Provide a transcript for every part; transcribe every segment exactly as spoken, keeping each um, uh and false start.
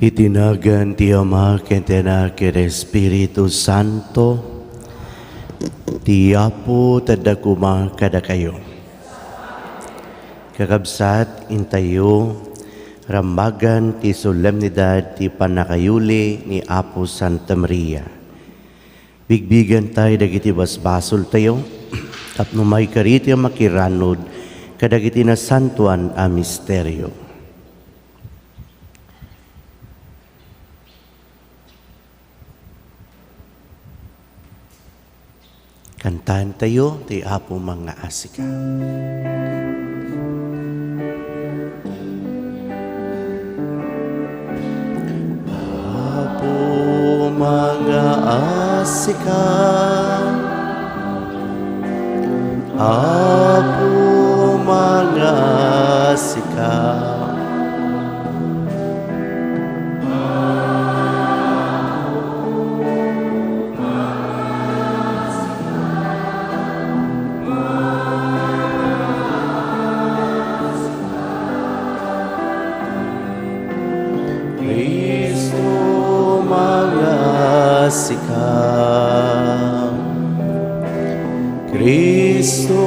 Iti nagan ti Ama, ken ti Anak, ken ti Espiritu Santo, ti Apo ti adda koma kadakayo. Kakabsat, intayo rammagan ti solemnidad ti pannakayuli ni Apo Santa Maria. Bigbigentayo dagiti basbasoltayo tapno maikari ti makiranod kadagiti nasantoan a misterio. Kantaentayo ti Apo mangngaasika. Apo mangngaasika. Apo mangngaasika. Cristo mangngaasika. Cristo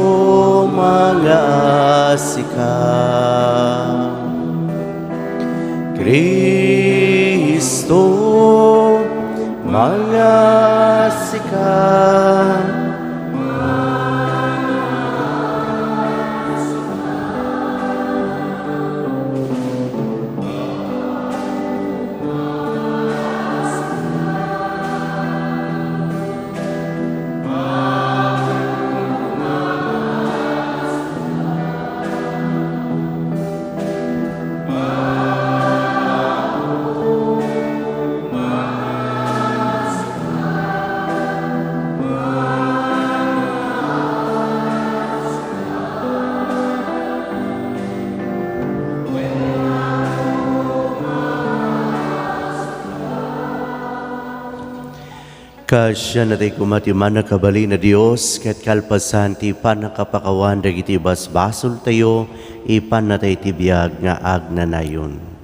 mangngaasika. Cristo mangngaasika. Kaasian tayo koma ti mannakabalin a Dios, ket kalpasan ti pannakapakawan dagiti basbasoltayo, ipanna tayo ti biag nga agnanayon.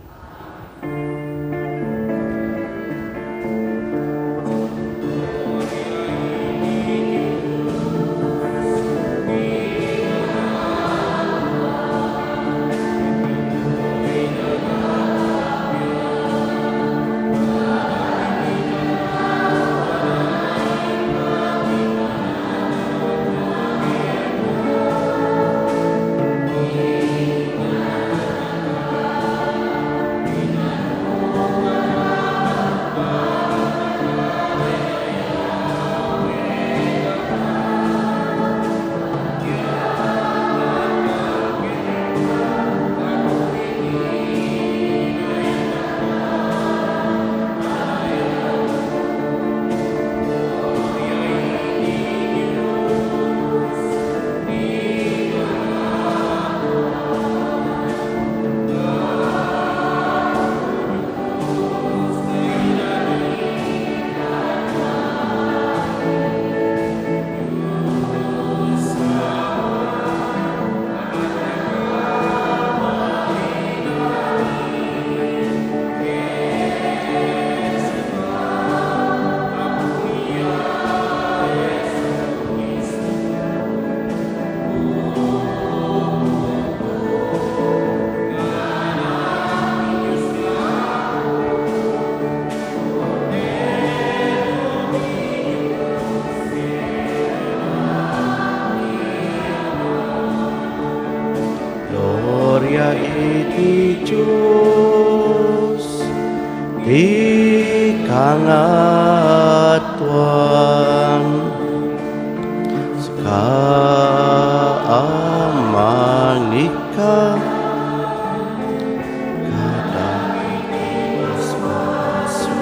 Iti Dios ti kangatuan, sika a mangika kadagiti basbasol.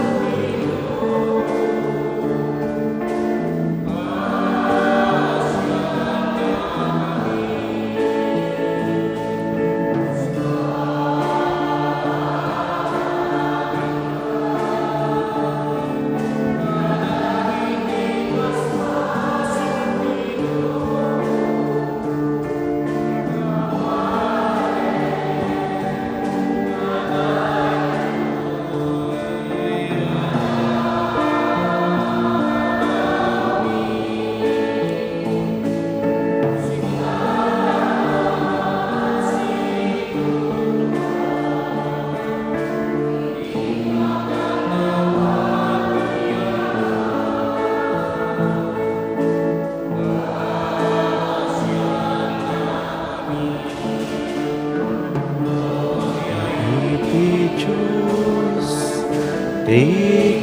Iti Dios ti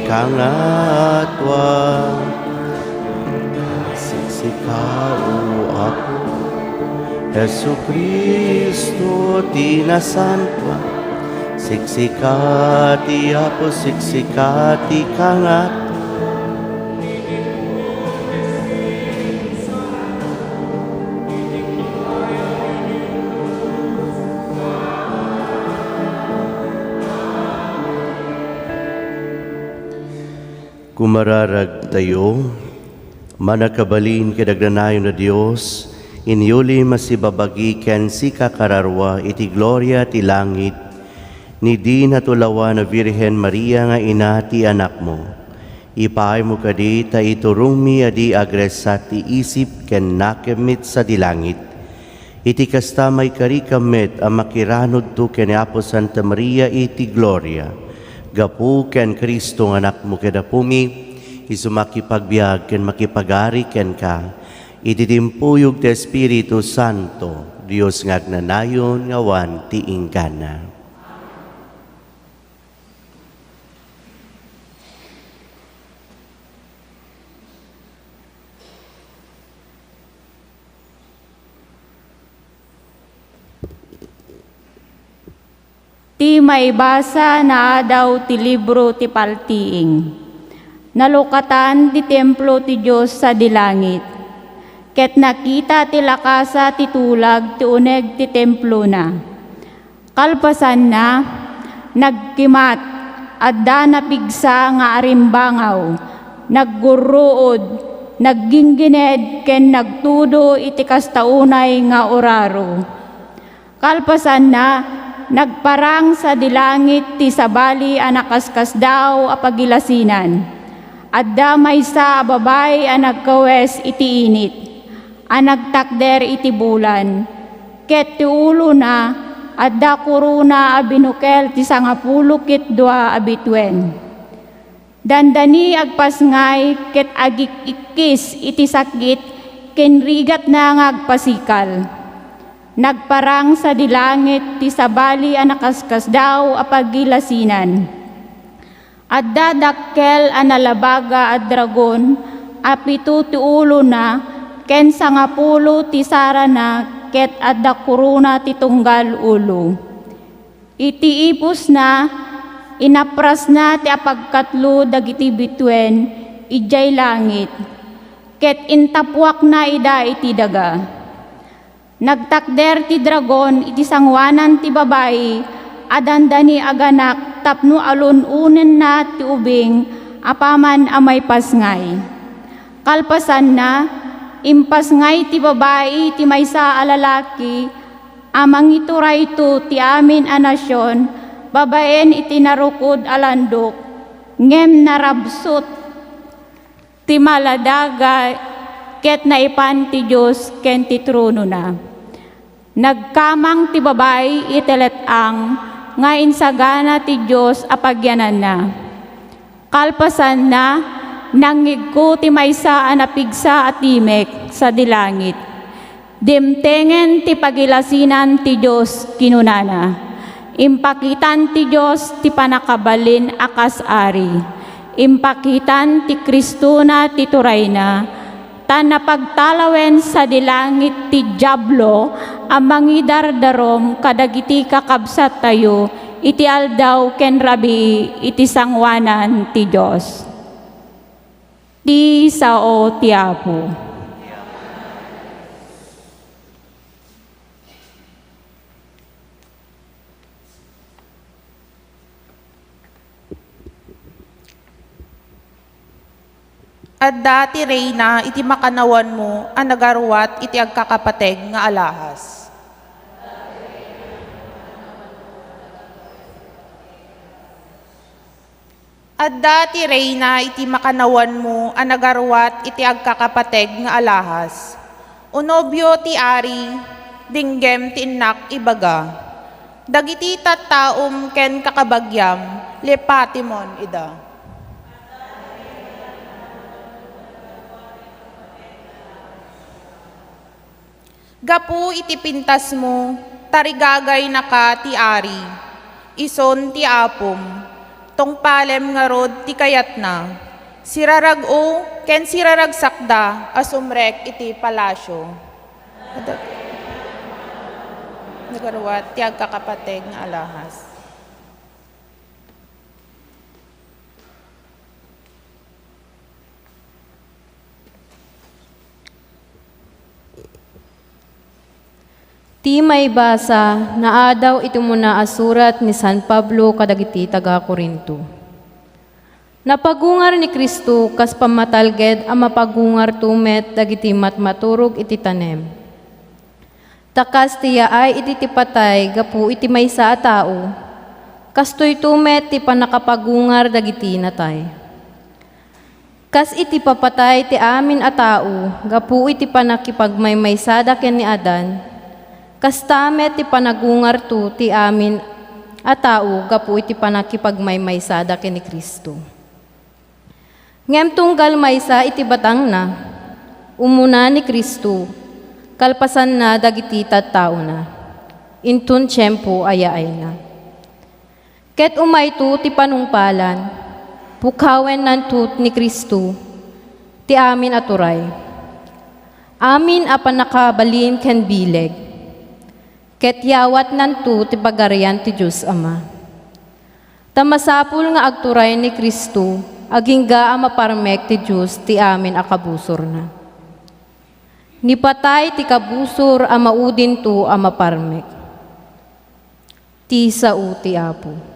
kangatuan, siksika, O Apo, Jesu-Cristo ti nasantoan, siksika ti Apo, siksika ti kangatuan. Kumararagtayo, mannakabalin ken agnanayon a Dios, inyuli masibabagi ken sika kararua iti gloria ti langit, ni di natulawan a Birhen Maria nga ina ti Anakmo. Ipaaymo kadi ta iturongmi a di agresat ti isip ken nakemmi sadi langit. Iti kasta, maikarikam met a makiranudto ken ni Apo Santa Maria iti gloria. Gapu ken Cristo nga Anakmo ken Apomi, isu makipagbiag ken makipagari kenka iti timpuyog ti Espiritu Santo, Dios nga agnanayon nga awan ti inggana. Ti maibasa naadaw ti libro ti Paltiing. Nalukatan ti templo ti Dios sadi langit, ket nakita ti lakasa ti tulag ti uneg ti templona. Kalpasanna, nagkimat, adda napigsa nga arimbangaw, naggurruod, nagginggined ken nagtudo iti kasta unay nga uraro. Kalpasanna, nagparang sadi langit ti sabali a nakaskasdaaw a pagilasinan. Adda maysa a babai a nagkawes iti init, a nagtakder iti bulan, ket ti ulona adda korona a binukel ti sangapulo ket dua a bituen. Dandani agpasngay ket agik-ikkis iti sakit ken rigatna nga agpasikal. Nagparang sadi langit ti sabali a nakaskasdaaw a pagilasinan. Adda dakkel a nalabaga a dragon a pito ti ulona ken sangapulo ti sarana ket adda korona ti tunggal ulo. Iti ipusna, inaprasna ti apagkatlo dagiti bituen idiay langit, ket intapuakna ida iti daga. Nagtakder ti dragon iti sangoanan ti babai a dandani aganak tapno alun-onenna ti ubing apaman a maipasngay. Kalpasanna, impasngay ti babai ti maysa a lalaki a mangiturayto ti amin a nasion babaen iti narukod a landok, ngem narabsut ti maladaga ket naipan ti Dios ken ti tronona. Nagkamang ti babai iti let-ang nga insagana ti Dios a pagyananna. Kalpasanna, nangngegko ti maysa a napigsa a timek sadi langit. Dimtengen ti pagilasinan ti Dios, kinunana. Impakitan ti Dios ti pannakabalin a kas ari. Impakitan ti Kristona ti turayna, ta napagtalawen sadi langit ti Diablo a mangidardarum kadagiti kakabsattayo iti aldaw ken rabii iti sangoanan ti Dios. Ti sao ti Apo. Adda ti reyna iti makannawanmo a nagaruat iti agkakapateg nga alahas. Adda ti reyna iti makannawanmo a nagaruat iti agkakapateg nga alahas. O nobio ti ari, denggem ti innak ibaga. Dagiti tattaom ken kakabagiam, lepatemon ida. Gapu iti pintasmo, tarigagaynaka ti ari, isun ti apom, tungpalem ngarud ti kayatna, sirarag-o ken siraragsakda a sumrek iti palasio. Nagaruat ti agkakapateg nga alahas. Ti maibasa, naadaw iti umuna a surat ni San Pablo kadagiti taga-Corinto. Napagungar ni Cristo kas pammatalged a mapagungarto met dagiti matmaturog iti tanem. Ta kas ti yaay iti ti patay gapu iti maysa a tao, kastoyto met ti pannakapagungar dagiti natay. Kas iti papatay ti amin a tao gapu iti pannakipagmaymaysada ken ni Adan, kasta met ti panagungarto ti amin a tao gapu iti pannakipagmaymaysada ken ni Cristo. Ngem tunggal maysa iti batangna, umuna ni Cristo, kalpasanna dagiti tattaona, inton tiempo a yaayna. Ket umayto ti panungpalan, pukawennanto ni Cristo ti amin a turay, amin a pannakabalin ken bileg, ket yawatnanto ti Pagarian ti Dios Ama. Ta masapul nga agturay ni Cristo agingga a maparmek ti Dios ti amin a kabusorna. Ni patay ti kabusor a maudinto a maparmek. Ti sao ti Apo.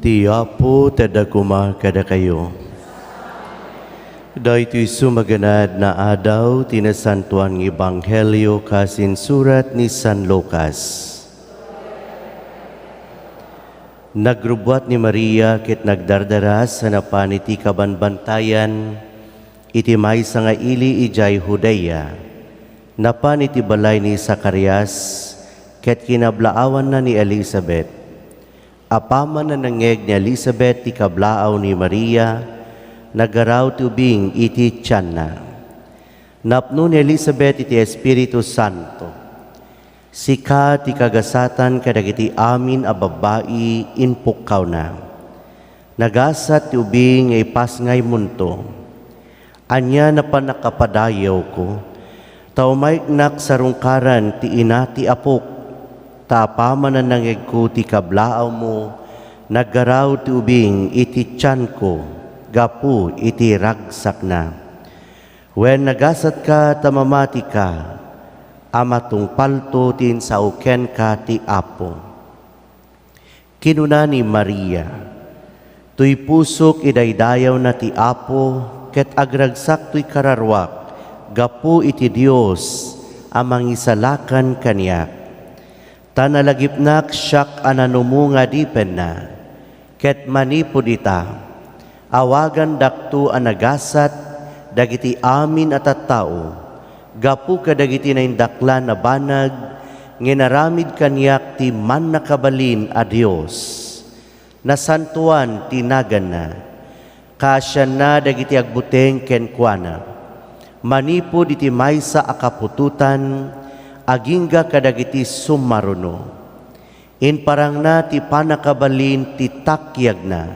Ti Apo ti adda koma kadakayo. Daytoy isu maganad nga adaw ti Nasantoan nga Ebanghelio kas insurat ni San Lucas. Nagrubbuat ni Maria ket nagdardaras a napan iti kabanbantayan iti maysa nga ili idiay Judea. Napan iti balay ni Zacarias ket kinablaawanna ni Elisabet. Apaman a nangngeg ni Elisabet ti kablaaw ni Maria, nagaraw ti ubing iti tianna. Napno ni Elisabet iti Espiritu Santo. Sika ti kagasatan kadagiti amin a babbai, impukkawna. Nagasat ti ubing nga ipasngaymonto. Ania a pannakapadayawko, ta umayknak sarungkaran ti ina ti apok, ta apaman a nangngegko ti kablaawmo, Naggaraw ti ubing iti tianko gapu iti ragsakna. Wen, nagasatka ta mamatika, a matungpalto ti insao kenka ti Apo. Kinuna ni Maria, "Toy pusok idaydayawna ti Apo, ket agragsak toy kararuak gapu iti Dios a mangisalakan kaniak. Ta nalagipnak siak a nanumo nga adipenna, ket manipud ita, awagandakto a nagasat dagiti amin a tattao gapu kadagiti naindaklan a banag nga inaramid kaniak ti Mannakabalin a Dios. Nasantoan ti naganna. Kaasianna dagiti agbuteng kenkuana manipud iti maysa a kaputotan agingga kadagiti sumaruno. Imparangna ti pannakabalin ti takyagna,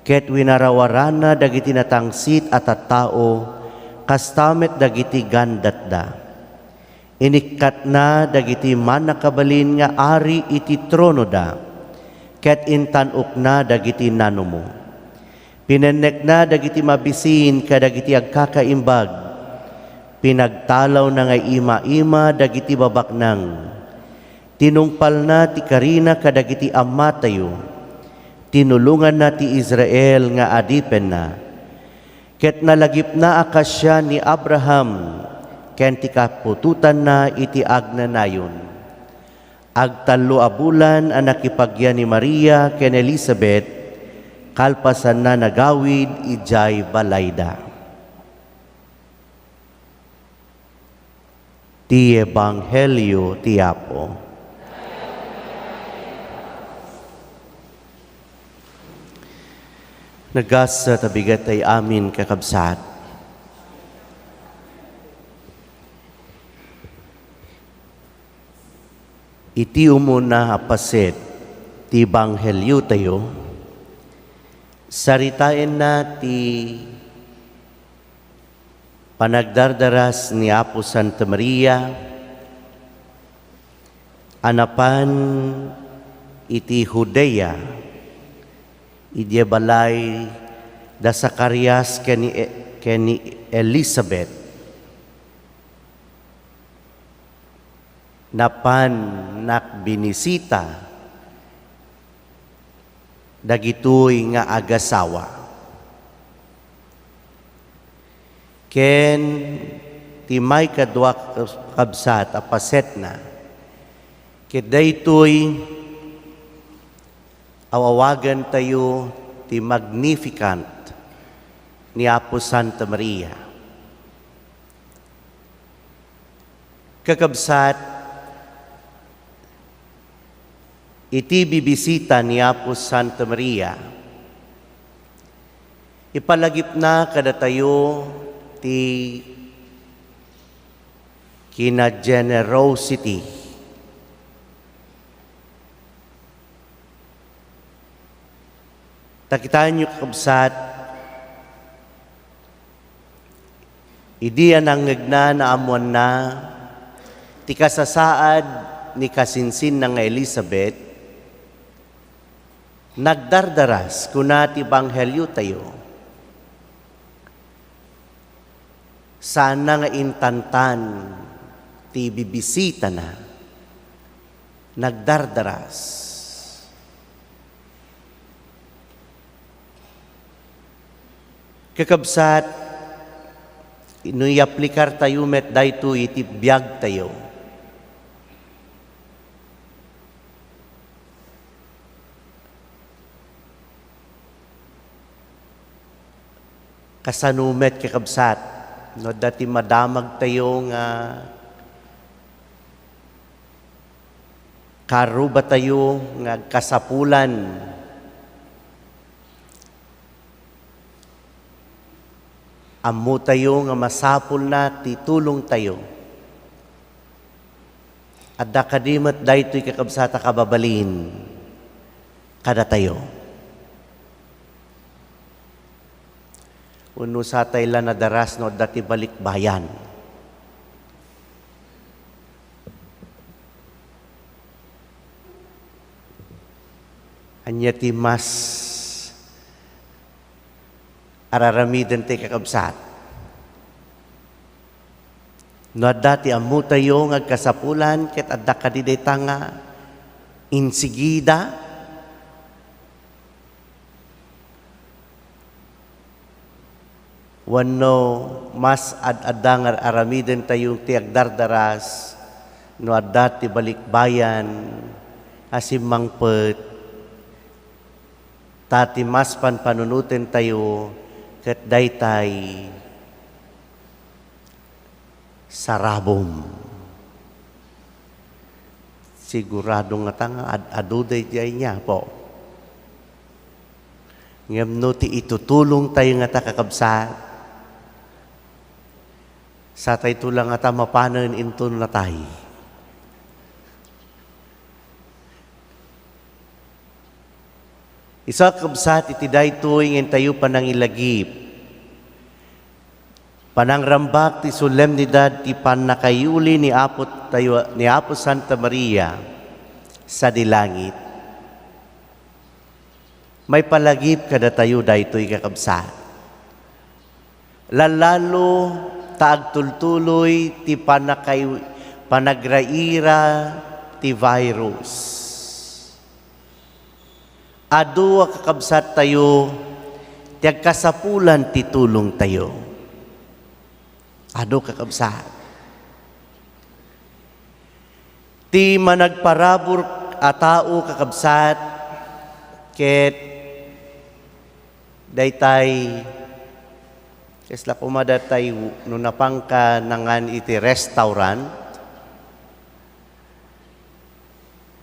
ket winarawarana dagiti natangsit a tattao, kasta met dagiti gandatda. Inikkatna dagiti mannakabalin nga ari iti tronoda, ket intan-okna dagiti nanumo. Pinennekna dagiti mabisin kadagiti agkakaimbag. Pinagtalawna nga ima-ima dagiti babaknang. Tinungpalna ti karina kadagiti ammatayo. Tinulonganna ti Israel nga adipenna. Ket nalagipna a kaasian ni Abraham ken ti kaputotanna iti agnanayon. Agtallo a bulan a nakipagyan ni Maria ken Elisabet, kalpasanna nagawid idiay balayda. Ti Ebanghelio ti Apo. Nagasat a bigat tay amin, kakabsat. Iti umuna a paset ti Ebanghelio tayo, saritaenna ti panagdardaras ni Apo Santa Maria a napan iti Judea, idiay balay da Zacarias ken ni E-, ken ni Elisabet. Napan nakbinisita dagitoy nga agasawa. Ken ti maikadua, kabsat, a pasetna, ket daytoy aw-awagantayo ti Magnificat ni Apo Santa Maria. Kakabsat, iti bibisita ni Apo Santa Maria, ipalagipna kadatayo ti kinagenerosity. Ta kitaenyo, kakabsat, idi a nangngegna, naammoanna ti kasasaad ni kasinsinna nga Elisabet, nagdardaras, kuna ti ebanghelio tayo. Saanna nga intantan ti bibisitana. Nagdardaras. Kakabsat, no iaplikartayo met daytoy iti biagtayo, kasano met, kakabsat, no adda ti madamagtayo nga karrubatayo nga agkasapulan? Ammotayo nga masapulna ti tulongtayo. Adda kadi met daytoy, kakabsat, a kababalin kadatayo? Wenno satay la nadaras no adda ti balikbayan? Ania ti mas araramiden ti kakabsat? No adda ti ammotayo nga agkasapulan ket adda kadi dayta nga insigida, wenno mas ad-adda nga aramidentayo ti agdardaras no adda ti balikbayan a simmangpet, ta ti mas panpanunotentayo ket daytay sarabom. Sigurado ngata nga ad-adu daydiay, nia, Apo. Ngem no ti itutulongtayo ngata, kakabsat, satayto la ngata mapanen inton natay. Isu, kakabsat, iti daytoy nga intayo panangilagip, panangrambak ti solemnidad ti pannakaiuli ni Apo tayo, ni Apo Santa Maria sadi langit. Maipalagip kadatayo daytoy, kakabsat. Lallalo ta agtultuloy ti panakai-, panagraira ti virus. Adu a kakabsattayo ti agkasapulan ti tulongtayo. Adu, kakabsat. Ti managparabur a tao, kakabsat, ket daytay, kasla koma datay no napangka nangan iti restaurant,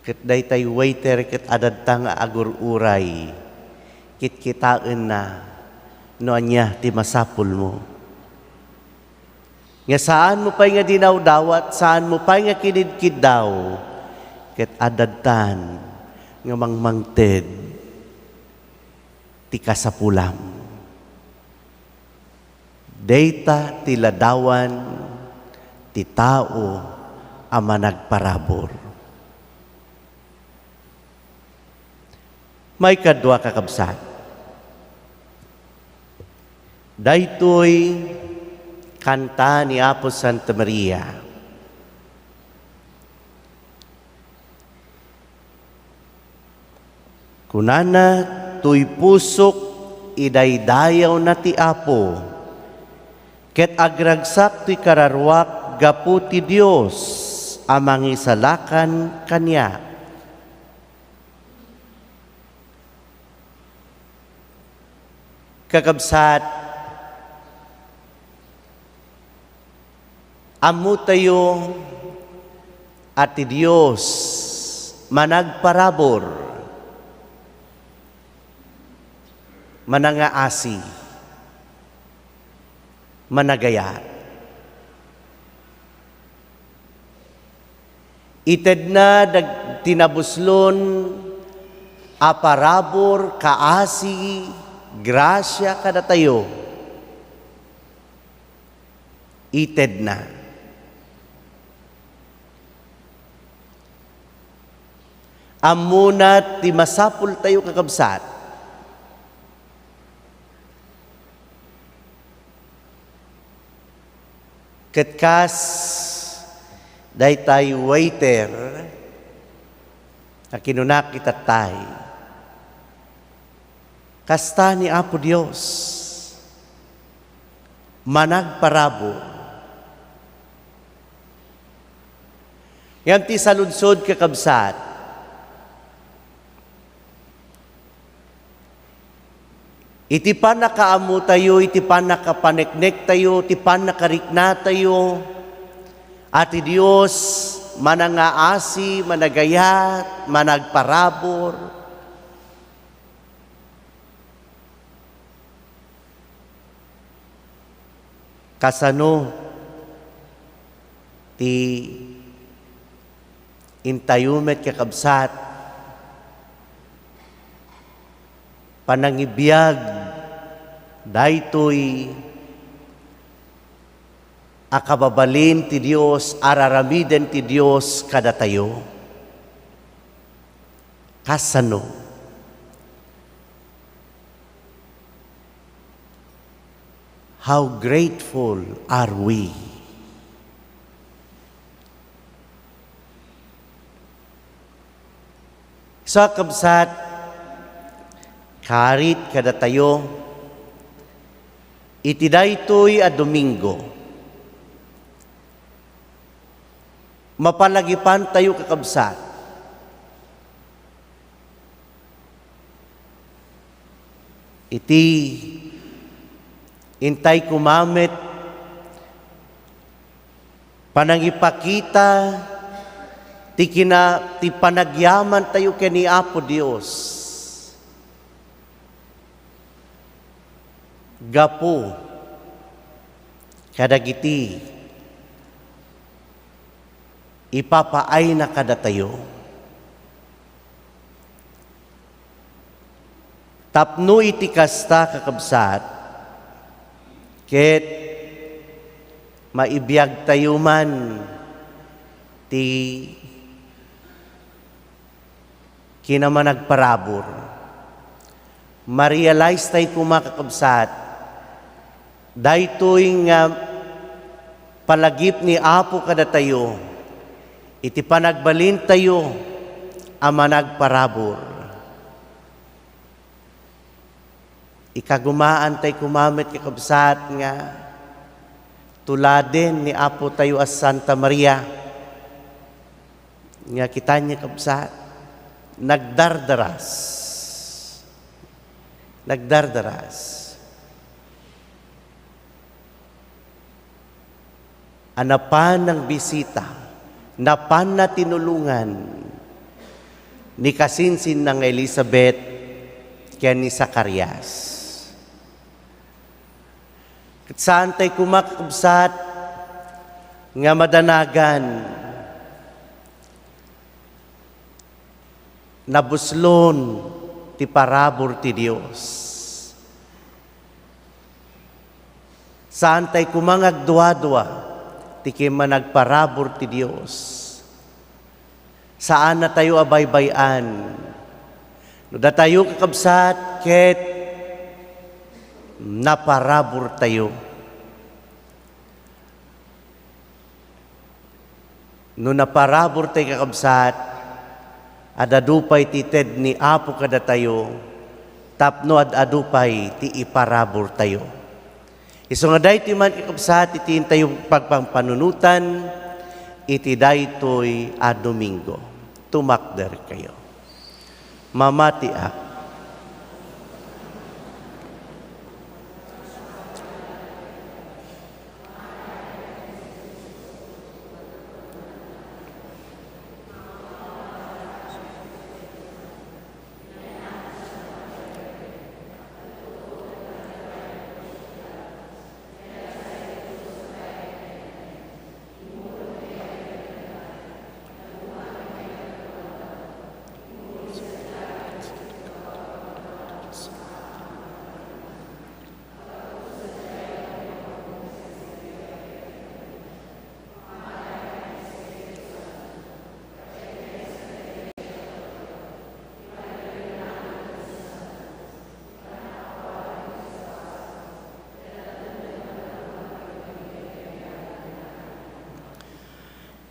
ket daytay waiter ket adda nga agur-uray, kitkitaenna no ania ti masapulmo. Nga saanmo pay nga dinawdawat, saanmo pay nga kinidkiddaw, ket addan nga mangmangted ti kasapulam. Dayta ti ladawan ti tao a managparabur. Maikadua, kakabsat, daytoy kanta ni Apo Santa Maria. Kunana, "Toy pusok, idaydayawna ti Apo, ket agragsak toy kararuak gapu ti Dios a mangisalakan kaniak." Kakabsat, ammotayo a ti Dios managparabur, manangaasi, managayat. Itedna dag-, ti nabuslon a parabur, kaasi, grasia kadatayo. Itedna. Ammona ti masapultayo, kakabsat. Ket kas daytay waiter a kinuna ket tatay, kasta ni Apo Dios, managparabur. Ngem ti saludsod, kakabsat, iti pannakaammotayo, iti pannakapaneknektayo, iti pannakariknatayo, a ti Dios manangaasi, managayat, managparabur. Kasano ti intayo met, kakabsat, panangibiag daytoy a kababalin ti Dios, ar-aramiden ti Dios kadatayo? Kasano? How grateful are we? Sa kabsat, karit kadatayo, iti daytoy a Domingo, mapalagipantayo, kakabsat, iti intay kumamet panangipakita ti kina-, ti panagyamantayo ken ni Apo Dios. Gapu kadagiti ipapaayna kadatayo. Tapno iti kasta, kakabsat, ket maibiagtayo man ti kinamanagparabur. Ma-realize tayo koma, kakabsat, daytoy nga palagip ni Apo kadatayo iti panagbalintayo a managparabur. Ikagumaan tay kumamet, kakabsat, nga tuladen ni Apo tayo a Santa Maria, nga kitan, kakabsat, nagdardaras. Nagdardaras. A napan nangbisita, napanna tinulongan ni kasinsinna nga Elizabeth ken ni Zacarias. Ket saan tay koma, kakabsat, nga madanagan, nabuslon ti parabur ti Dios. Saan tay koma nga agduadua ti kimmanagparabur ti Dios. Saannatayo a baybay-an no datayo, kakabsat, ket naparaburtayo. No naparabur tay, kakabsat, ad-adu pay ti ted ni Apo kadatayo tapno ad-adu pay ti iparaburtayo. Isu nga daytoy man, kakabsat, iti intayo pagpampanunotan iti daytoy a Domingo. Tumakderkayo. Mamatiak.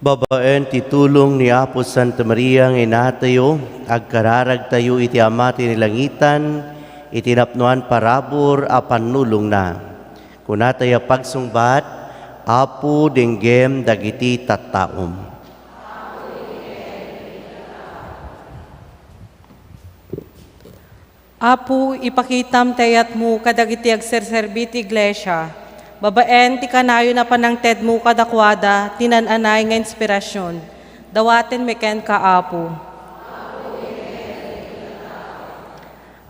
Babaen ti tulong ni Apo Santa Maria nga Inatayo, agkararagtayo iti Ama ti Nalangitan, iti napnoan parabur a pannulongna. Kunatayo a pagsungbat, Apo, denggem dagiti tattaom. Apo, ipakitam ti ayatmo kadagiti agserserbi ti iglesia, babaen ti kanayon a panangtedmo kadakuada ti naan-anay nga inspirasion. Dawatenmi kenka, Apo.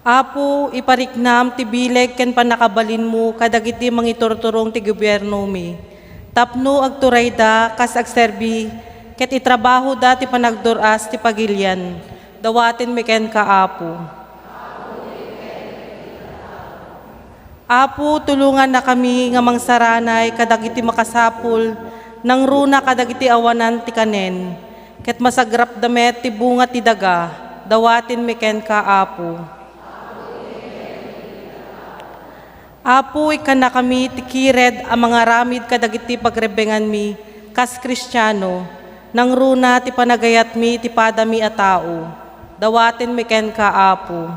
Apo, ipariknam ti bileg ken pannakabalinmo kadagiti mangiturturong ti gobiernomi, tapno agturayda kas agserbi ket itrabahoda ti panagdur-as ti pagilian. Dawatenmi kenka, Apo. Apo, tulongannakami nga mangsaranay kadagiti makasapul, nangruna kadagiti awanan ti kanen, ket masagrapda met ti bunga ti daga. Dawatenmi kenka, Apo. Apo, ikkannakami ti kired a mangaramid kadagiti pagrebbenganmi kas Kristiano, nangruna ti panagayatmi ti padami a tao. Dawatenmi kenka, Apo.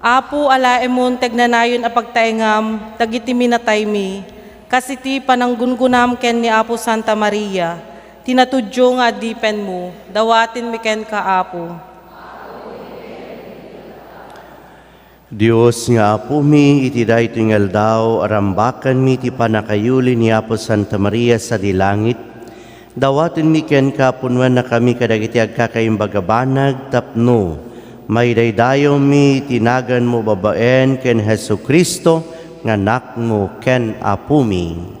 Apo, alaemon ti agnanayon a pagtaengam dagiti minataymi, kas iti pananggungunam ken ni Apo Santa Maria, ti natudyo nga adipenmo. Dawatenmi kenka, Apo. Dios nga Apomi, iti daytoy nga aldaw, arambakanmi ti pannakayuli ni Apo Santa Maria sadi langit. Dawatenmi kenka, punnuennakami kadagiti agkakaimbag a banag tapno maidaydayawmi iti naganmo babaen ken Jesu-Cristo nga Anakmo ken Apomi.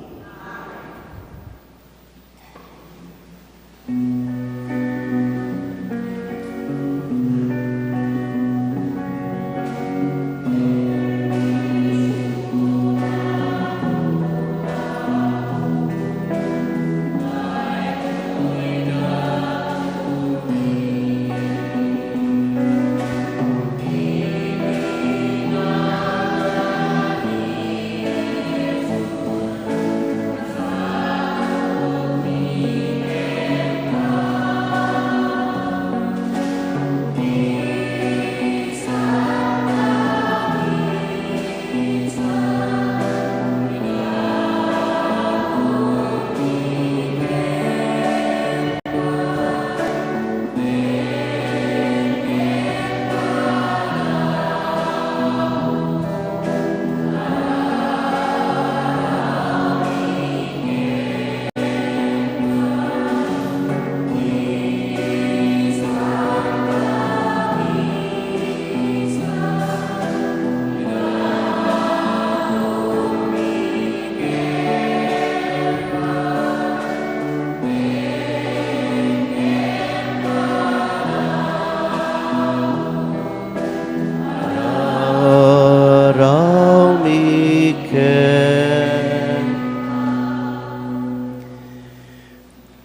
Aramid ken.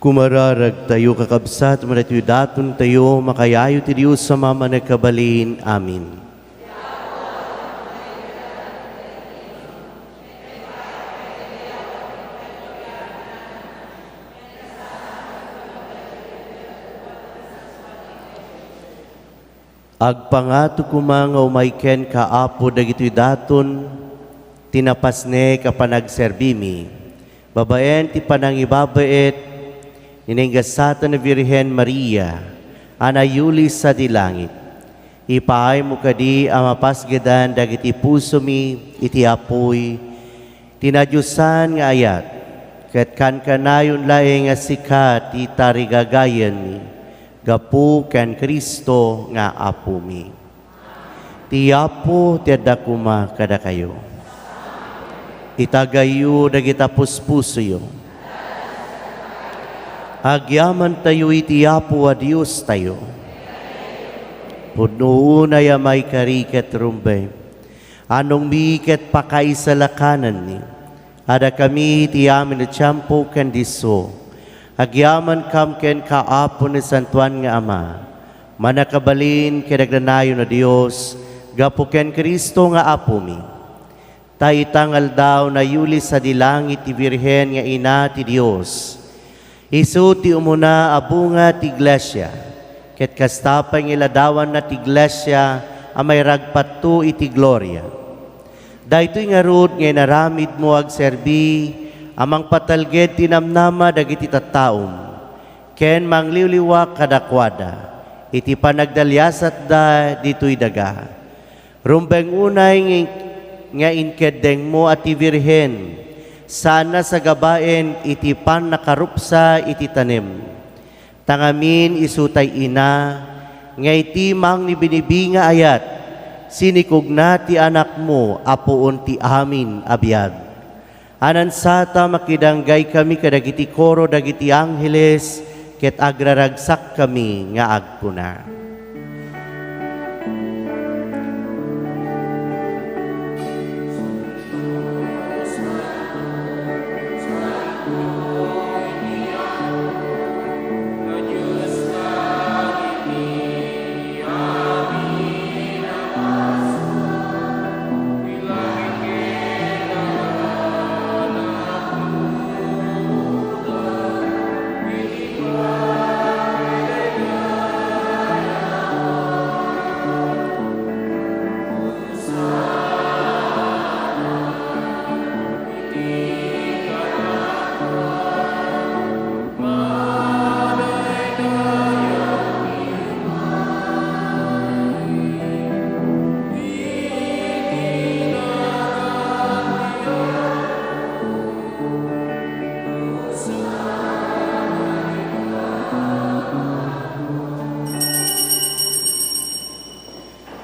Kumararagtayo, kakabsat, daytoy datontayo, makayayo ti Dios a Ama a Mannakabalin. Amen. Agpangato koma nga umay kenka, Apo, dagitoy daton ti napasnek a panagserbimi, babaen ti panangibabaet ni naingasatan a Birhen Maria a nayuli sadi langit. Ipaaymo kadi a mapasgedan dagiti pusomi iti apuy ti nadiosan nga ayat, ket kankanayon laeng a sika ti tarigagayanmi gapu ken Cristo nga Apomi. Ti Apo ti adda koma kadakayo. Itagayyo dagita puspusoyo. Agyamantayo iti Apo a Diostayo. Pudno unay a maikari ket rumbeng. Anongmi ket pakaisalakananmi. Adda kami iti amin a tiempo ken disso. Agyamankam kenka, Apo, nasantoan nga Ama, Mannakabalin ken agnanayon a Dios, gapu ken Cristo nga Apomi. Ta ita nga aldaw, nayuli sadi langit ti Birhen nga Ina ti Dios. Isu ti umuna a bunga ti Iglesia, ket kasta pay nga iladawanna ti Iglesia a mairagpatto iti gloria. Daytoy ngarud nga inaramidmo agserbi a mangpatalged ti namnama dagiti tattaom, ken mangliwliwa kadakuada iti panagdaliasatda ditoy daga. Rumbeng unay nga, nga inkeddengmo a ti Birhen, saanna sagabaen iti pannakarupsa iti tanem. Ta ngamin isu tay ina, nga iti mangnibinibi nga ayat, sinikugna ti anakmo a puon ti amin a biag. Anansata, makidanggay kami kadagiti koro dagiti angheles, ket agraragsak kami nga agkuna.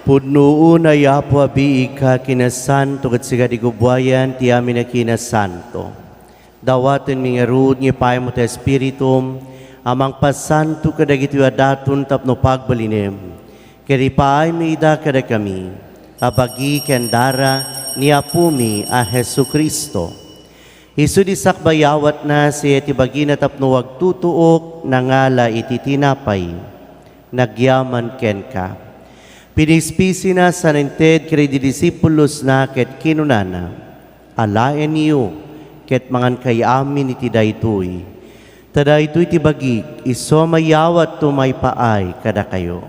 Pudno unay, Apo, a biigka a kinasanto, ket sika ti gubuayan ti amin a kinasanto. Dawatenmi ngarud nga ipaaymo ti Espiritum a mangpasanto kadagitoy a daton tapno pagbalinem, ket ipaaymo ida kadakami a bagi ken dara ni Apomi a Jesu-Cristo. Isu ti sakbayawatna, siya ti bagina tapno agtutuok, nangala iti tinapay, nagyaman kenka. Pinispisina san inted kadagiti disipulosna ket kinunana, "Alaenyo ket mangankay amin iti daytoy. Ta daytoy ti bagik, isu a mayawatto maipaay kadakayo."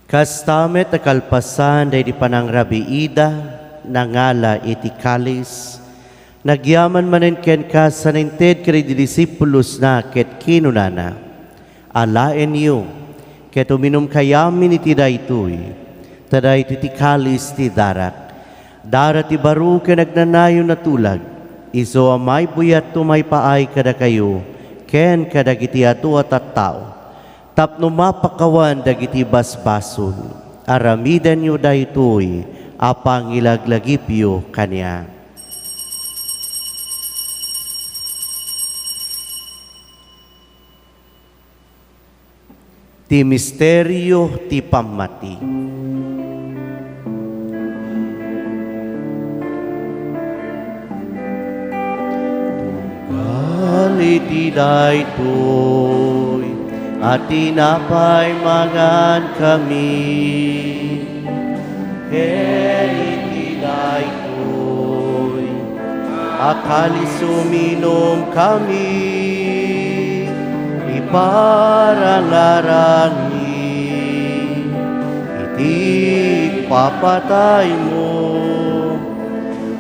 Kasta met a kalpasan daydi panangrabiida, nangala iti kalis, nagyaman manen kenka san inted kadagiti disipulosna ket kinunana, "Alaenyo ket uminumkay amin iti daytoy, ta daytoy ti kalis ti darak, dara ti baro ken agnanayon a tulag, isu a maibuyatto maipaay kadakayo ken kadagiti adu a tattao, tapno mapakawan dagiti basbasol. Aramidenyo daytoy a pangilaglagipyo kaniak." Ti misterio ti pammati. Tunggal iti daytoy a tinapay, mangankami, ken iti daytoy a kalis, uminumkami, iparangarangmi iti ipapataymo,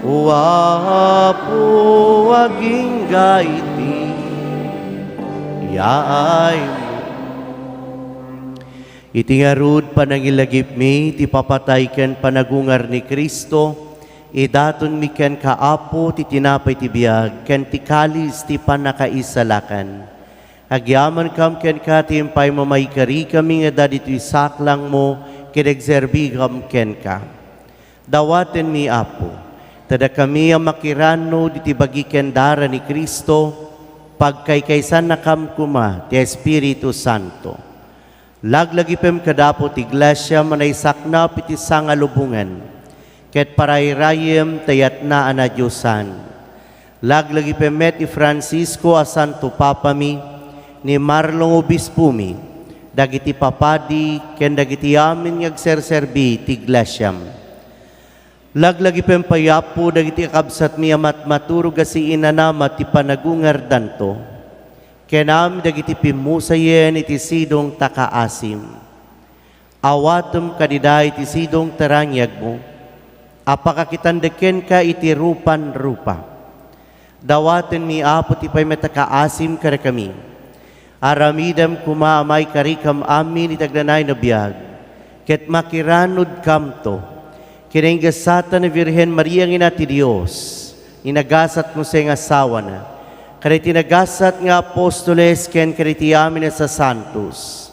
O Apo, agingga iti yaaymo. Iti ngarud, panangilagipmi ti papatay ken panagungar ni Cristo, idatonmi kenka, Apo, ti tinapay ti biag ken ti kalis ti pannakaisalakan. Agyamankam kenka ti impay mamaykarikami nga adda ditoy saklangmo ken agserbikam kenka. Dawatenmi, Apo, ta dakami a makiranod iti bagi ken dara ni Cristo, pagkaykaysannakam koma ti Espiritu Santo. Laglagipem kada Apo ti Iglesia a naisaknap iti sangalubongan, ket parayrayem ta yatna a nadiosan. Laglagipem met ni Francisco a Santo Papami, ni Marlon Obispomi, dagiti papadi, ken dagiti amin nga agserserbi ti Iglesiam. Laglagipem pay, Apo, dagiti kakabsatmi a matmaturog a siinanama ti panagungardanto, ken amin dagiti pimmusayen iti sidong ta kaasim. Awatem kadida iti sidong ta raniagmo, a pakakitanda kenka iti rupan rupa. Dawatenmi, Apo, ti pay met a kaasim kadakami. Aramidem koma a maikarikam amin iti agnanayon a biag, ket makiranudkamto. Kinagasatan ni Birhen Maria nga Ina ti Dios, ni nagasat Jose nga asawana, kadagiti nagasat nga apostoles ken kadagiti amin a sasantos.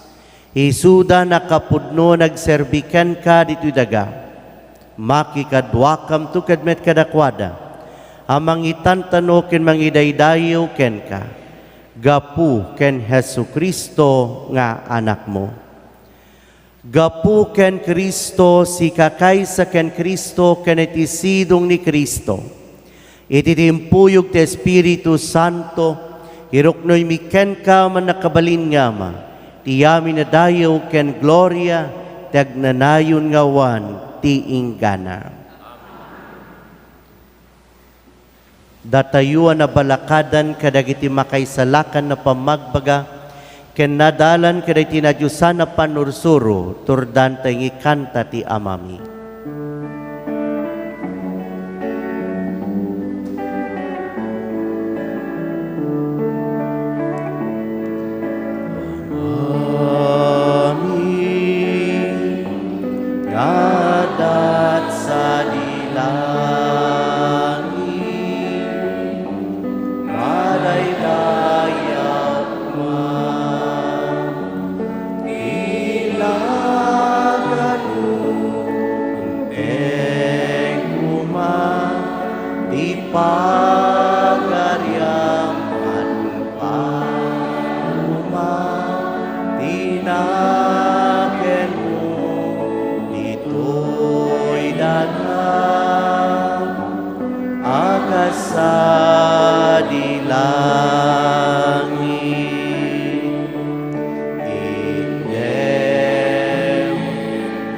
Isuda nakapudno a nagserbi kenka ditoy daga. Makikaduakamto ket met kadakuada a mangitantano ken mangidaydayaw kenka, gapu ken Jesu-Cristo nga Anakmo. Gapu ken Cristo, sika kaysa ken Cristo, ken iti sidong ni Cristo, iti timpuyog ti Espiritu Santo, iruknoymi kenka, Mannakabalin nga Ama, ti amin a dayaw ken gloria ti agnanayon nga awan ti inggana. Datayo a nabalakadan kadagiti makaisalakan a pammagbaga ken nadalan kadagiti nadiosan a pannursuro, turdanta nga ikanta ti Amami. Amin. Nga adda sadi langit, madaydayaw Nakenmo ditoy daga a kasadi langit. Itdem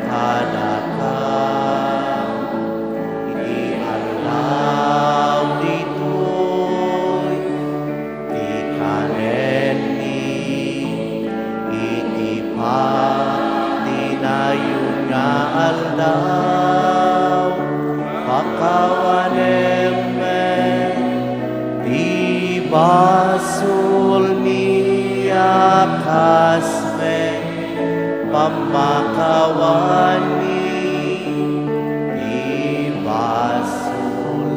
kadaka iti aldaw ditoy ti kanenmi iti patinayon nga aldaw. Pakawanem met ti basolmi a kas met pammakawanmi ti basol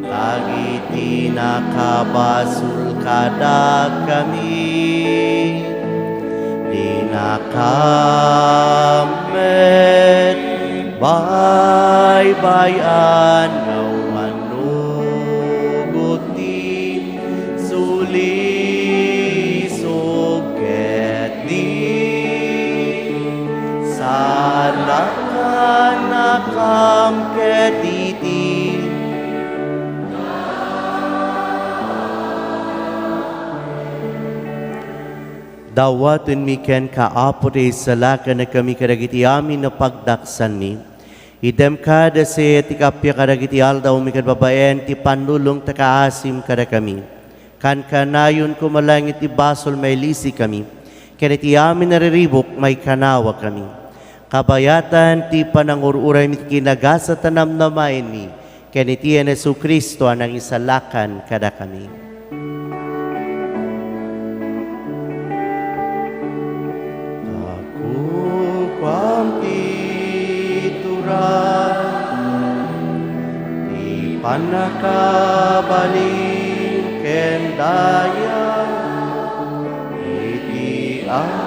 dagiti nakabasol kadakami. Dinakam met baybay-an nga umanugot ti sulisog ket di sarakanakam ket iti Dawatenmi kenka, Apo, ti isalakannakami kadagiti amin a pagdaksanmi. Itdem kada sayaat ti kappia kadagiti aldawmi ket babaen ti pannulong ta kaasim kadakami. Kankanayon koma laeng iti basol mailisikami, ken iti amin a riribuk maikanawakami. Kabayatan ti panangur-uraymi ti kinagasat a namnamaenmi, ken iti ni Jesu-Cristo a nangisalakan kadakami. Kukuam ti turay, ti pannakabalin ken dayag, iti a-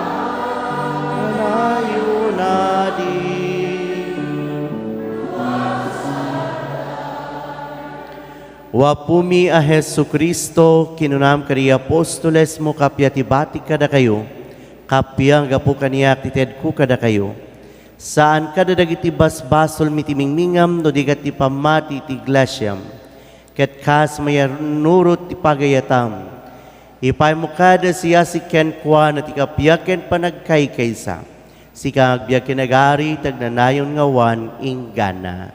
Kanayon a di O Apomi a Jesu-Cristo, kinunam kadi apostolesmo, kappia ti batik kadakayo, kappia gapu kaniak ti tedko kadakayo. Saan kada dagiti basbasolmi ti mingmingam no di ket ti pammati ti iglesiam. Ket kas mayannurot ti pagayatam, ipaymo kada siasig kenkuana ti kappia ken panagkaykaysa. Sika nga agbiag ken agari ti agnanayon nga awan inggana.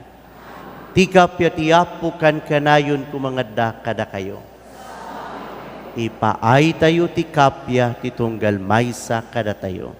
Ti kappia ti Apo kankanayon koma nga adda kadakayo. Ipaaytayo ti kappia ti tunggal maysa kadatayo.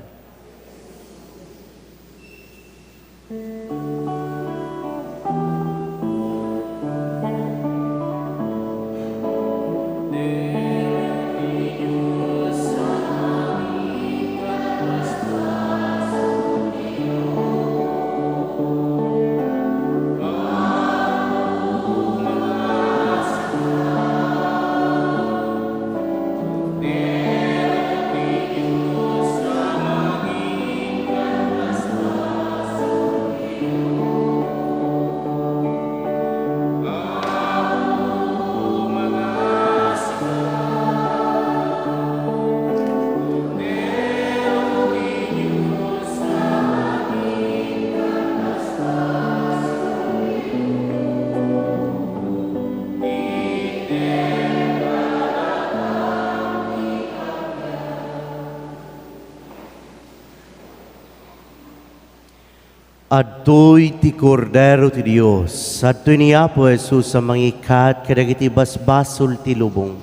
Adtoy ti Kordero ti Dios. Adtoy ni Apo Jesus a mangikkat kadagiti basbasol ti lubong.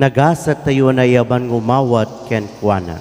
Nagasattayo a naiyaban nga umawat kenkuana.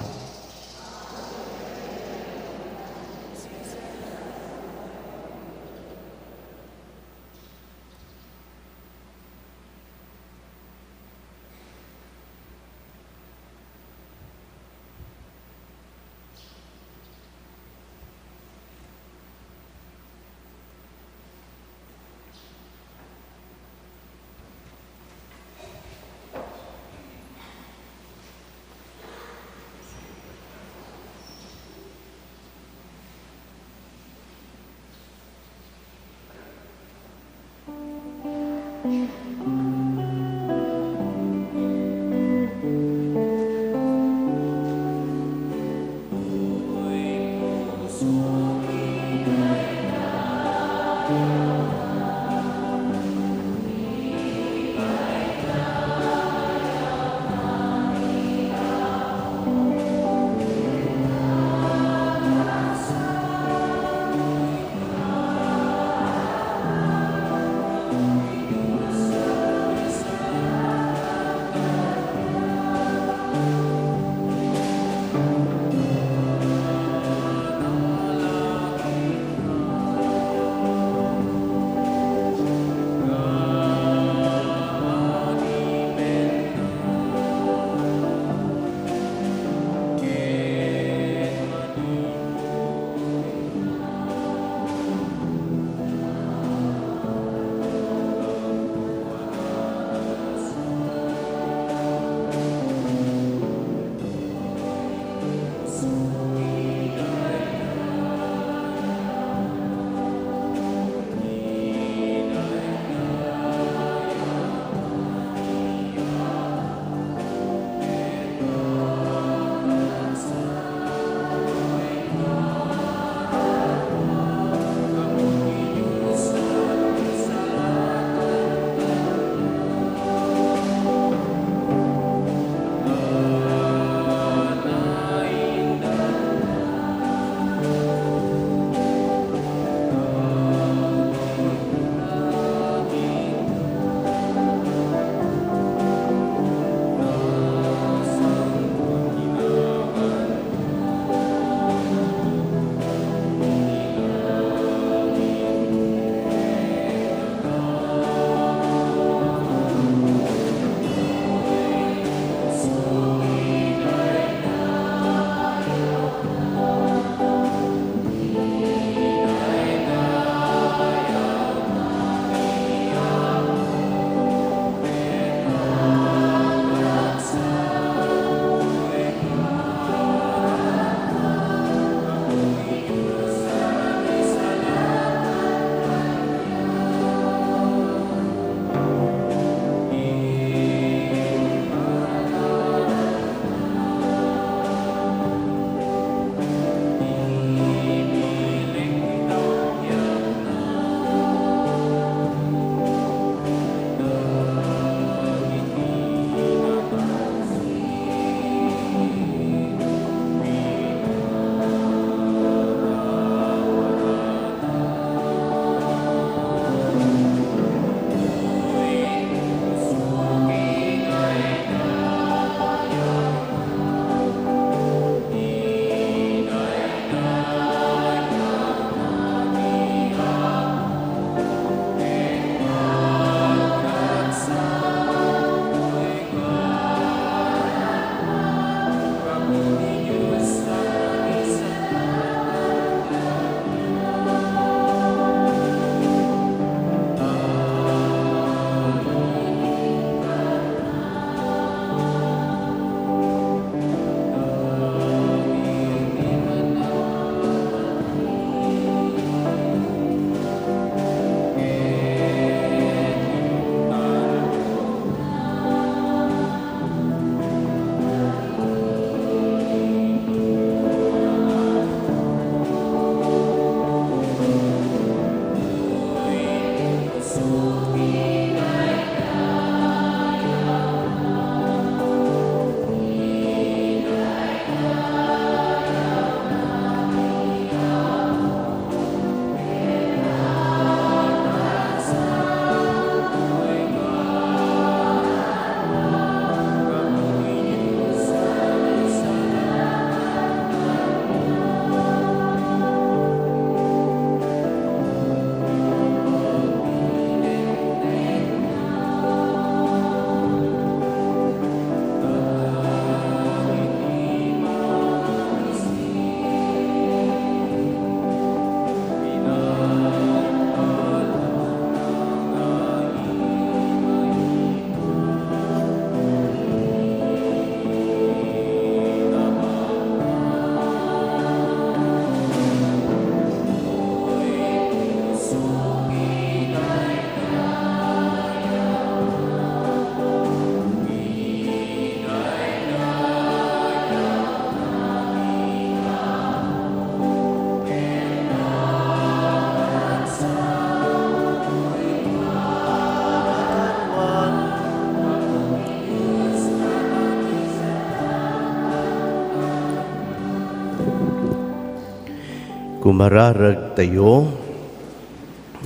Kumararagtayo,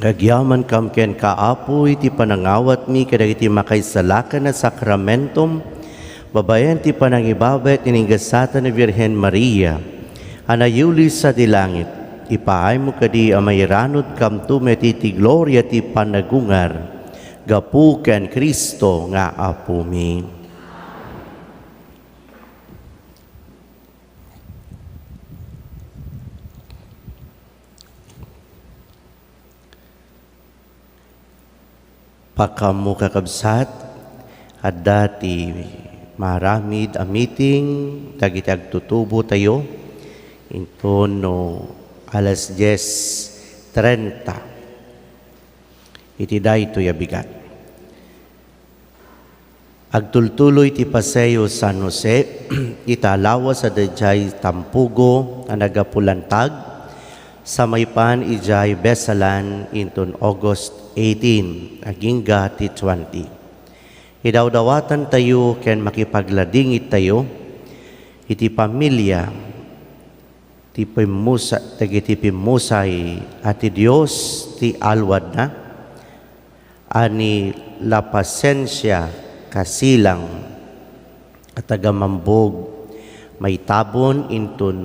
agyamankam kenka, Apo, iti panangawatmi kadagiti makaisalakan a sakramentom, babaen ti panangibaba iti ingasatan ni Birhen Maria a nayuli sadi langit. Ipaaymo kadi a mairanudkamto met iti gloria ti panagungar gapu ken Cristo nga Apomi. Pakaammo, kakabsat, adda ti maaramid a meeting dagiti agtutubotayo inton no alas dies trenta iti daytoy a bigat. Agtultuloy ti Paseo San Jose ita lawas a daydiay tampugo a nagapulantag sa maipan idiay Besalan inton August eighteen agingga ti twenty. Idawdawatantayo ken makipagladingitayo iti pamilia ti pimmusa-, dagiti pimmusay a ti Dios ti aluadna, a ni La Pasencia Kasilang a taga Mambog, maitabon inton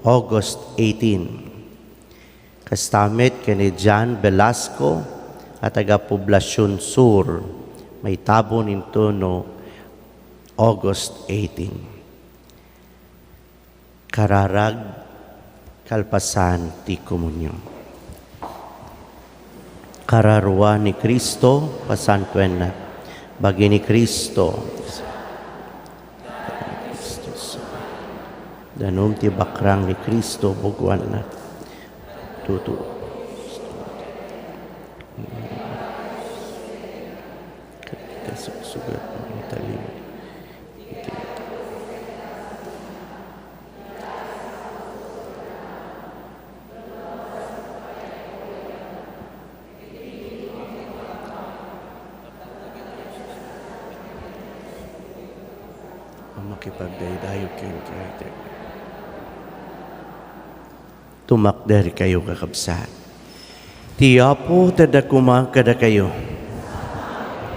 August eighteen. Kasta met ken ni John Velasco a taga Poblacion Sur, maitabon inton August eighteen. Kararag, kalpasan ti komunion. Kararua ni Cristo, pasantuenna. Bagi ni Cristo. Danum ti bakrang ni Cristo, buguanna. Tutu. Kasuksugat ng talim. Ang makipagdaydayo ken kahit Tumakder kayo, kakabsat. Ti Apo ti adda koma kadakayo.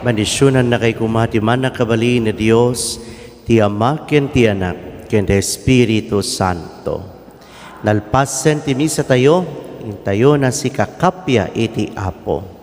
Bendisionannakayo koma ti mannakabalin a Dios, ti Ama ken ti Anak ken ti Espiritu Santo. Nalpasen ti misatayo, intayon a sikakappia iti Apo.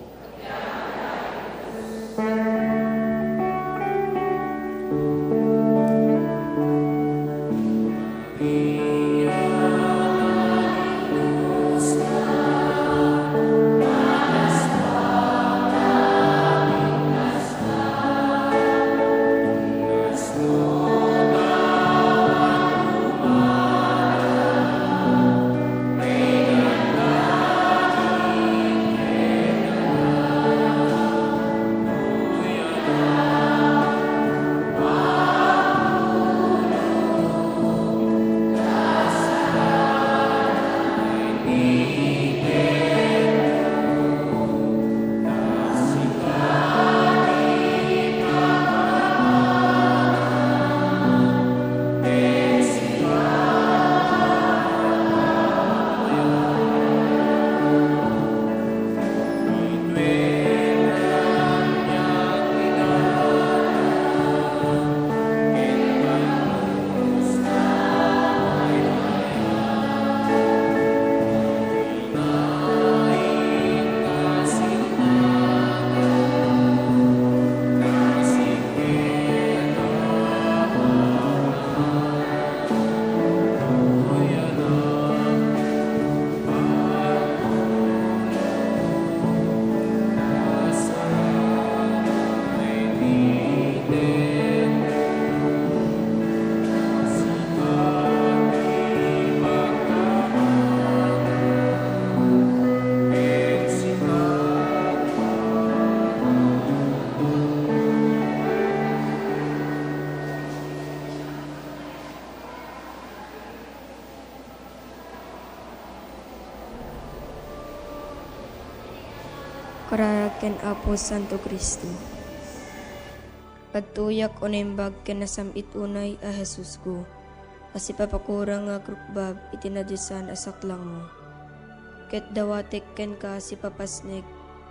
Kararag ken Apo Santo Cristo. Adtoyak unay imbag ken nasam-it unay a Jesusko, a sipapakurang nga agrukbab iti nadiosan a saklangmo. Ket dawatek kenka sipapasnek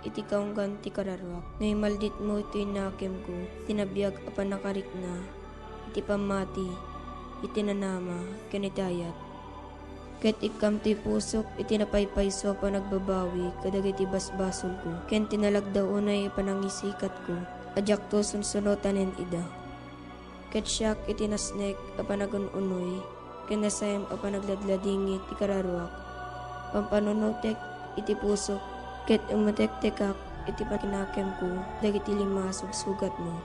iti kaunggan ti kararuak. No imalditmo toy nakemko, ti nabiag a pannakarikna iti pammati, iti nanama, ken iti ayat. Ket ikkam ti pusok iti napaypayso a panagbabawi kadagiti basbasolko, ken ti nalagda unay a panangisikatko a diakto sunsunotanen ida. Ket siak iti nasnek a panagun-unoy ken nasaem a panagladladingit ti kararuak. Pampanunotek iti pusok ket umetektekak iti pakinakemko dagiti lima a sugsugatmo.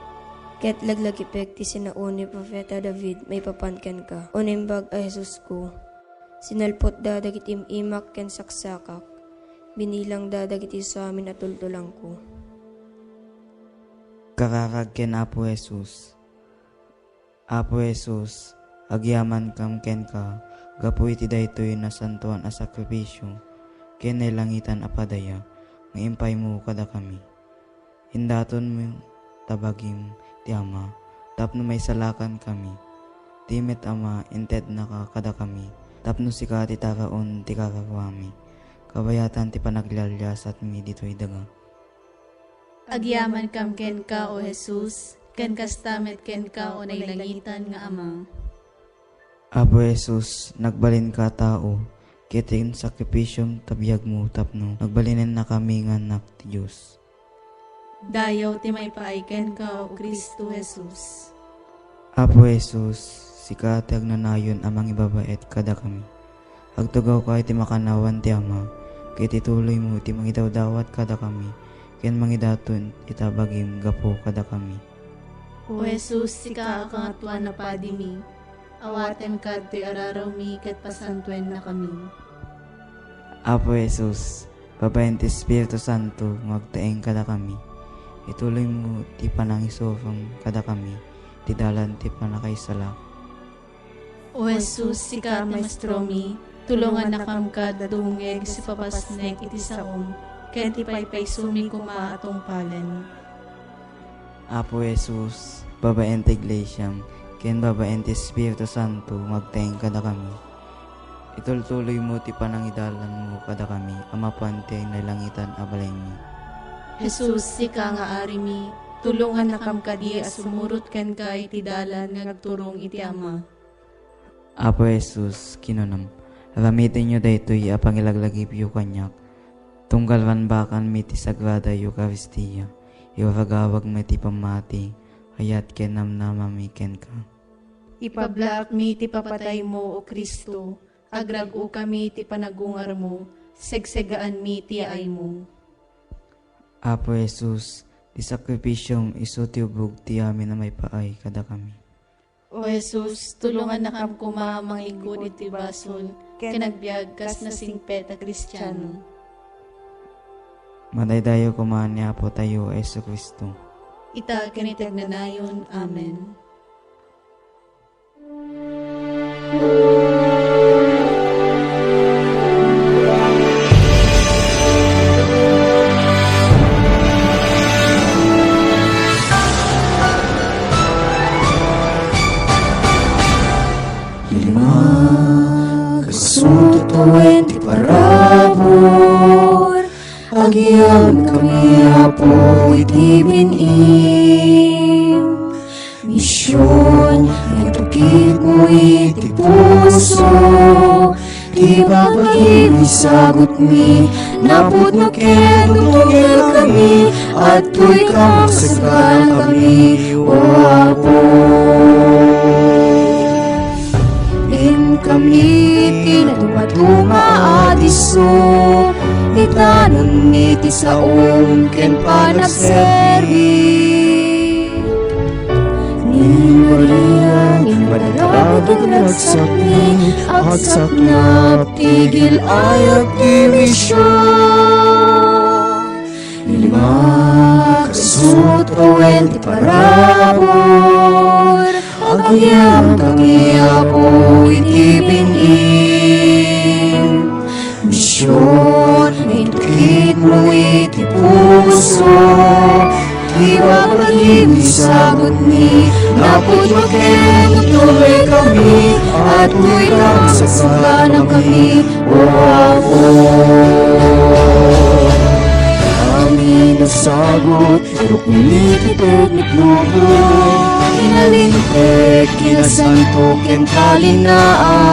Ket laglagipek ti sinaon ni Profeta David maipapan kenka, O Naimbag a Jesusko. Sinalpotda dagiti im-imak ken saksakak. Binilangda dagiti samin a tultulangko. Kararag ken Apo Jesus. Apo Jesus, agyamankam kenka gapu iti daytoy nasantoan a sakrifisio ken nailangitan a padaya nga impaymo kadakami. Indatonmo ta bagim ti Ama tapno maisalakankami. Ti met, Ama, intednaka kadakami tapno sika ti taraon ti kararuami, kabayatan ti panaglialiasatmi ditoy daga. Agyamankam kenka, O Jesus, ken kasta met kenka, O nailangitan nga Ama. Apo Jesus, nagbalinka a tao, ket ti sakrifisiom ta biagmo tapno nagbalinennakami nga annak ti Dios. Dayaw ti maipaay kenka, O Cristo Jesus. Apo Jesus, sika ti agnanayon a mangibabaet kadakami. Agtugawka iti makannawan ti Ama, ket ituloymo ti mangidawdawat kadakami, ken mangidaton ita bagim gapu kadakami. O Jesus, sika a Kangatoan a Padimi, awatenka ditoy ararawmi ket pasantuennakami. Apo Jesus, babaen ti Espiritu Santo nga agtaeng kadakami, ituloymo ti panangisurong kadakami ti dalan ti pannakaisala. O Jesus, sika ti Maestromi, tulongannakam kad dumngeg sipapasnek iti saom, ken ti paypaysomi koma a tungpalen. Apo Jesus, babaen ti Iglesiam, ken babaen ti Espiritu Santo, nga agtaeng kadakami. Itultuloymo ti panangidalanmo kadakami a mapan ti nailangitan a balaymi. Jesus, sika nga Arimi, tulongannakam kadi a sumurot kenka iti dalan nga agturong iti Ama. Apo Jesus, kinunam, aramitenyo daytoy a pangilaglagipyo kaniak, tunggal banbakanmi ti Sagrada Eukaristia, iragawagmi ti pammati, ayat ken namnamami kenka. Ipablaakmi ti papataymo, O Cristo, agrag-okami ti panagungarmo, segsegaanmi ti yaaymo. Apo Jesus, ti sakrifisiom isu ti ubog ti amin a maipaay kadakami. O Jesus, tulongannakam koma a manglingkud iti basol ken agbiag kas nasingpet a Kristiano. Madaydayaw koma ni Apotayo a Jesu-Cristo. Ita ken iti agnanayon. Amen. Lima, kasu ti tawen ti parabur, agyamankami, Apo, iti bin-im. Mision, itukitmo iti puso, ti babagim isagutmi, naputmo ket utongkami, adtoy ka magsagana kami, O Apo. Inkami ti nadumaduma a disso, itanonmi ti saom ken panagserbi. Ni Maria, ni Maria, agsakmi, agsaknap, tigil ayat ti mision. Lima, kasu ti tawen ti parabur, agyamankami, Apo, iti bin-im. Mision, itukitmo iti puso, ti babagim isagutmi, naputmo ket utongkami, Atoy ka sa kasalanan kami, O Apo. Amin a sagut, irukni ti pekmek lubo, inalinteg, kinasanto, ken talinaay.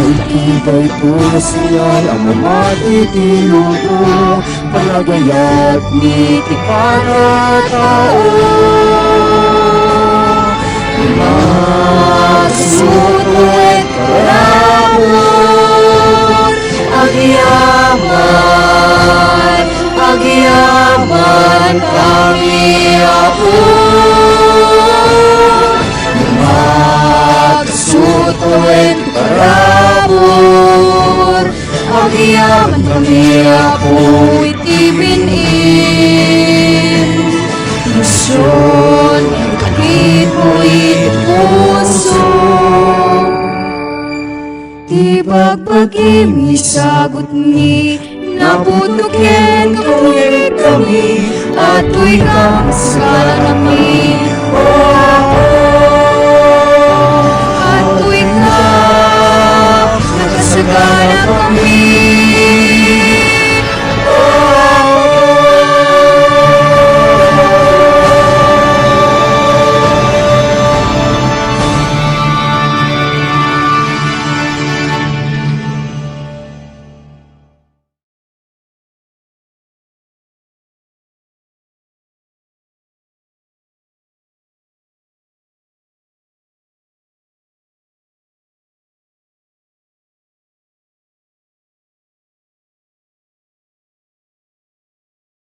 Iti daytoy nga sinyal a mamati ti lubo, panagayat ni ti panatao. Masuto iti parabur, agyaman, agyaman kami, Apo. Masuto iti parabur, agyaman kami, Apo, iti bin-im. Isun, kagipoy iti puso. Ti bagbagim, isagutmi, naputo ken kami, atoy ka sa kasalanan kami, O